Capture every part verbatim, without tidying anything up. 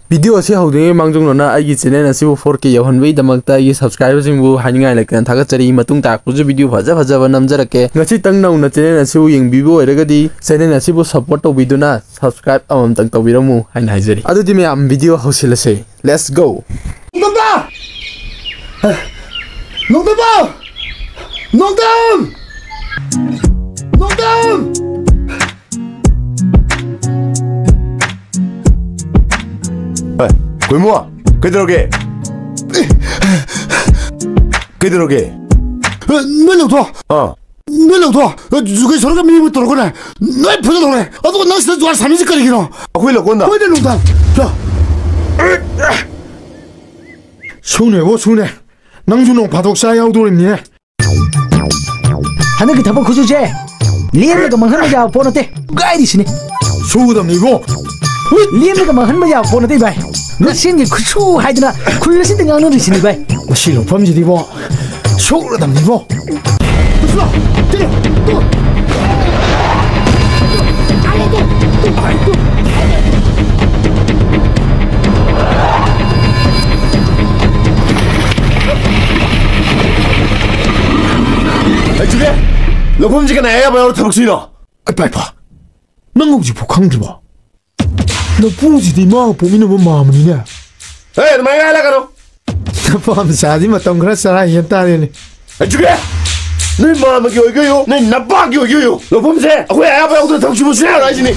Video ꯑꯁꯤ ꯍꯧꯗ꯭ꯔꯤꯉꯩ ꯃꯥꯡꯖꯧꯅꯅ ꯑꯩꯒꯤ channel ꯑꯁꯤꯕꯨ four K ꯌꯧꯍꯟꯕꯒꯤꯗꯃꯛꯇ ꯑꯩꯒꯤ subscriberꯁꯤꯡꯕꯨ ꯍꯥꯏꯅꯤꯡꯉꯥꯏ ꯂꯩꯇꯅ ꯊꯥꯒꯠꯆꯔꯤ꯫ ꯃꯇꯨꯡ ꯇꯥꯔꯛꯄꯁꯨ video ꯐꯖ ꯐꯖꯕ ꯅꯝꯖꯔꯛꯀꯦ꯫ ꯉꯁꯤꯇꯪ ꯅꯧꯅ channel ꯑꯁꯤꯕꯨ ꯌꯦꯡꯕꯤꯕ ꯑꯣꯏꯔꯒꯗꯤ channel ꯑꯁꯤꯕꯨ support ꯇꯧꯕꯤꯗꯨꯅ subscribe ꯑꯃꯃꯝꯇꯪ ꯇꯧꯕꯤꯔꯝꯃꯨ ꯍꯥꯏꯅ ꯍꯥꯏꯖꯔꯤ꯫ ꯑꯗꯨꯗꯤ ꯃꯌꯥꯝ video ꯍꯧꯁꯤꯜꯂꯁꯦ꯫ Let's go! ꯅꯣꯡꯗꯝꯕ! ꯅꯣꯡꯗꯝꯕ! ꯅꯣꯡꯗꯝ! ꯅꯣꯡꯗꯝ! ꯑꯦ, ꯀꯨꯏꯃꯣ, ꯀꯩꯗꯧꯔꯒꯦ? ꯀꯩꯗꯧꯔꯒꯦ? ꯑ, ꯅꯣꯏ ꯂꯧꯊꯣꯛ꯫ ꯑꯥ꯫ ꯅꯣꯏ ꯂꯧꯊꯣꯛ꯫ ꯑ, ꯖꯨꯒꯦ ꯁꯣꯔꯒ ꯃꯤ ꯑꯃ ꯇꯧꯔꯛꯀꯅꯦ꯫ ꯅꯣꯏ ꯐꯨꯗ ꯇꯧꯔꯦ꯫ ꯑꯗꯨꯒ ꯅꯪ ꯁꯤꯗ ꯖꯨꯋꯥꯔ ꯁꯥꯟꯅꯔꯤꯁꯤ ꯀꯔꯤꯒꯤꯅꯣ? ꯑꯩꯈꯣꯏ ꯂꯧꯀꯣꯟꯗ꯫ ꯍꯣꯏꯅꯦ, ꯅꯣꯡꯗꯝ꯫ ꯂꯥ꯫ ꯁꯨꯅꯦꯕꯣ, ꯁꯨꯅꯦ꯫ ꯅꯪꯁꯨ ꯅꯣꯡ ꯐꯥꯗꯣꯛ ꯆꯥ ꯌꯥꯎꯗꯣꯔꯤꯕꯅꯤꯅꯦ꯫ ꯍꯟꯗꯛꯀꯤ ꯊꯕꯛ ꯈꯨꯠꯁꯨꯁꯦ ꯂꯦꯝꯅꯒ ꯃꯥꯡꯍꯟꯕ ꯌꯥꯕ ꯄꯣꯠ ꯅꯠꯇꯦ꯫ ꯒꯥꯏꯔꯤꯁꯤꯅꯤ꯫ ꯁꯨꯒꯗꯕꯅꯤꯕꯣ꯫ ꯂꯦꯝꯅꯒ ꯃꯥꯡꯍꯟꯕ ꯌꯥꯕ ꯄꯣꯠ ꯅꯠꯇꯦ, ꯚꯥꯏ꯫ ꯅꯁꯦꯟꯒꯤ ꯈꯨꯠꯁꯨ ꯍꯥꯏꯗꯅ ꯈꯨꯜ ꯑꯁꯤꯗ ꯉꯥꯡꯅꯔꯤꯁꯤꯅꯤ, ꯚꯥꯏ꯫ ꯃꯁꯤ ꯂꯧꯐꯝꯁꯤꯗꯤꯕꯣ ꯁꯨꯒꯗꯕꯅꯤꯕꯣ꯫ ꯑꯩ ꯆꯨꯔꯦ꯫ ꯂꯧꯐꯝꯁꯤ ꯀꯅꯥ ꯑꯌꯥꯕ ꯌꯥꯎꯔ ꯊꯕꯛ ꯁꯨꯏꯅꯣ? ꯑꯩ ꯄꯥꯏꯄ, ꯅꯪ ꯍꯧꯖꯤꯛꯐꯥꯎ ꯈꯪꯗ꯭ꯔꯤꯕꯣ? ꯅꯄꯨꯁꯤꯗꯤ ꯏꯃꯥꯒ ꯄꯣꯛꯃꯤꯟꯅꯕ ꯃꯥꯝꯃꯅꯤꯅꯦ꯫ ꯍꯦ, ꯑꯗꯨꯃꯥꯏꯅ ꯍꯥꯏꯔꯛꯀꯅꯨ꯫ ꯅꯄꯥ ꯃꯆꯥꯗꯤ ꯃꯇꯝ ꯈꯔ ꯆꯔꯥ ꯍꯦꯟ ꯇꯥꯔꯦꯅꯦ꯫ ꯑꯩ ꯆꯨꯔꯦ꯫ ꯅꯣꯏ ꯃꯥꯝꯃꯒꯤ ꯑꯣꯏꯒꯦꯌꯣ, ꯅꯣꯏ ꯅꯄꯥꯒꯤ ꯑꯣꯏꯒꯦꯌꯣ, ꯂꯧꯐꯝꯁꯦ ꯑꯩꯈꯣꯏ ꯑꯌꯥꯕ ꯌꯥꯎꯗꯅ ꯊꯕꯛ ꯁꯨꯕ ꯁꯨꯡꯌꯥ ꯌꯥꯔꯣꯏ ꯍꯥꯏꯁꯤꯅꯤ꯫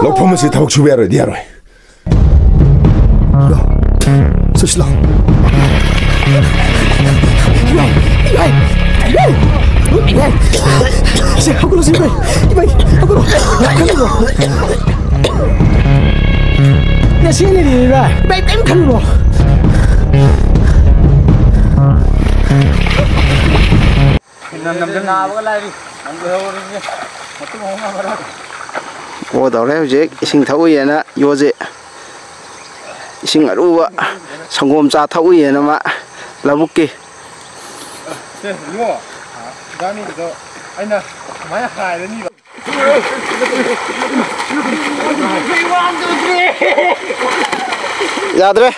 ꯂꯧꯐꯝ ꯑꯁꯤ ꯊꯕꯛ ꯁꯨꯕ ꯌꯥꯔꯣꯏꯗꯤ ꯌꯥꯔꯣꯏ꯫ ꯂꯥꯎ꯫ ꯆꯠꯁꯤ ꯂꯥꯎ꯫ ꯏꯃꯥꯏ! ꯏꯃꯥꯏ! ꯏꯃꯥꯏ! ꯁꯦ, ꯍꯧꯒꯠꯂꯣ, ꯁꯦ, ꯏꯃꯥꯏ! ꯏꯃꯥꯏ! ꯍꯧꯒꯠꯂꯣ! ꯍꯧꯒꯠꯂꯣ! ꯅꯁꯤ ꯂꯩꯔꯤ, ꯏꯃꯥꯏ! ꯏꯃꯥꯏ, ꯀꯩꯝ ꯈꯜꯂꯨꯅꯣ! ꯅꯥꯕꯒ ꯂꯥꯏꯔꯤ꯫ ꯅꯪ ꯂꯩꯍꯧꯔꯤꯁꯦ ꯃꯇꯨꯡ ꯑꯃꯨꯛ ꯉꯝꯃꯔꯣꯏ꯫ ꯑꯣ ꯇꯧꯔꯦ ꯍꯧꯖꯤꯛ ꯏꯁꯤꯡ ꯊꯛꯎꯏꯌꯦꯅ ꯌꯣꯁꯦ꯫ ꯏꯁꯤꯡ ꯑꯔꯨꯕ ꯁꯪꯒꯣꯝ ꯆꯥ ꯊꯛꯎꯏꯌꯦꯅ ꯃꯥ ꯂꯧꯕꯨꯛꯀꯤ꯫ ꯁꯦ, ꯏꯕꯨꯡꯉꯣ, ꯏꯕꯥꯅꯤꯒꯤꯗꯣ ꯑꯩꯅ ꯁꯨꯃꯥꯏꯅ ꯍꯥꯏꯔꯅꯤꯕ꯫ ꯌꯥꯗ꯭ꯔꯦ꯫